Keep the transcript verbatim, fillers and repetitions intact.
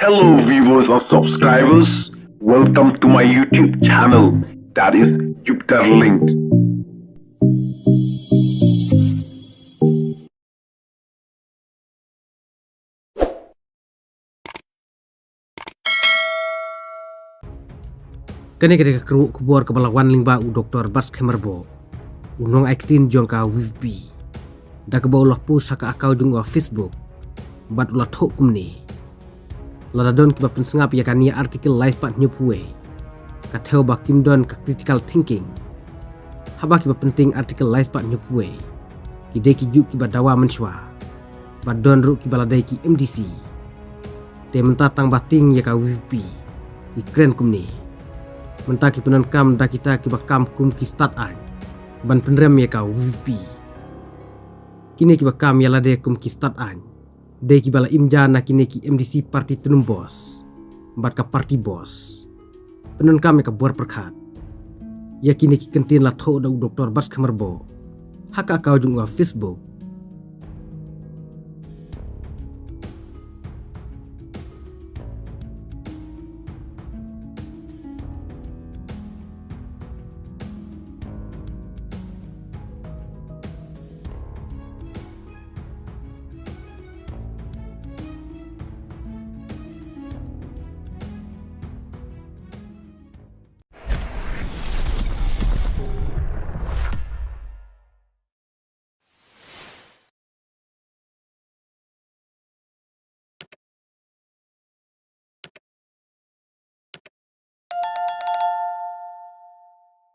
Hello viewers and subscribers, welcome to my YouTube channel, that is Jupiter Linked. Kane ka dei ka kyrwoh khubor kaba la wan lyngba u Doktor Batskhem Rbot, u nongai ktien jong ka VPP, da kaba u la post ha ka account jong u ha Facebook bad u la thoh kumne: Lada don kiba pynsngap ïa kane article lai spah hynñiewphew wei, ka thew ba kim don ka critical thinking. Haba kiba pyntieng article lai spah hynñiewphew wei ki dei ki juh kiba dawa mynshuwa, ba don ruh kiba la dei ki MDC. Te mynta tang ba tieng ïa ka VPP, ki kren kumne: Mynta ki pyndonkam da kita kiba kam kum ki stad aiñ ban pynrem ïa ka VPP. Kine kiba kam ïa lade kum ki stad aiñ dei kiba la im ja na kine ki MDC party tnum boss bad ka party boss. Pyndonkam ïa ka bor pyrkhat. Ïa kine ki kyntien la thoh da u Doktor Batskhem Rbot ha ka account jong u ha Facebook